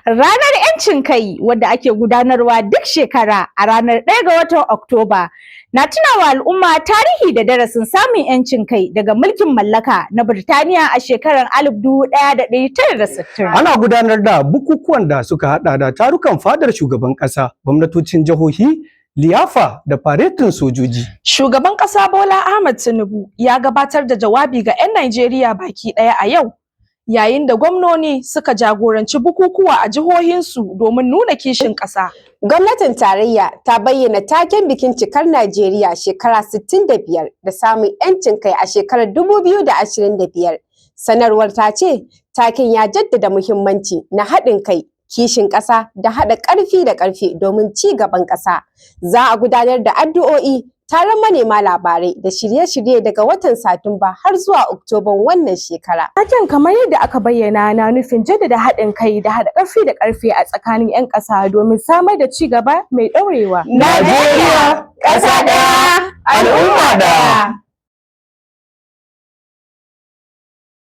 Ranar 'Yancin Kai, wadda ake gudanarwa duk shekara a ranar 1 ga watan Oktoba, na tunawa al'umma tarihi da darasin samun 'yancin kai daga mulkin mallaka na Birtaniya a shekarar 1960. Ana gudanar da bukukuwan da suka hada da tarukan fadar shugaban ƙasa, gwamnatocin jihohi, liyafa da faretin sojoji. Shugaban ƙasa Bola Ahmed Tinubu ya gabatar da jawabi ga 'yan Najeriya baki ɗaya a yau, yayin da gwamnoni suka jagoranci bukukuwa a jihohinsu domin nuna kishin ƙasa. Gwamnatin tarayya ta bayyana taken bikin cikar Najeriya shekara 65 da samun 'yancin kai a shekarar 2025. Sanarwar ta ce taken ya jaddada muhimmanci na haɗin kai, kishin ƙasa da haɗa ƙarfi da ƙarfe domin ci gaban ƙasa. Za a gudanar da addu'o'i, taron manema labarai da shirye-shirye daga watan Satumba har zuwa Oktoban wannan shekara. Taken, kamar yadda aka bayyana, na nufin jaddada haɗin kai da haɗa ƙarfi da ƙarfe a tsakanin 'yan ƙasa domin samar da ci gaba mai ɗorewa. Najeriya, ƙasa ɗaya, al'umma ɗaya.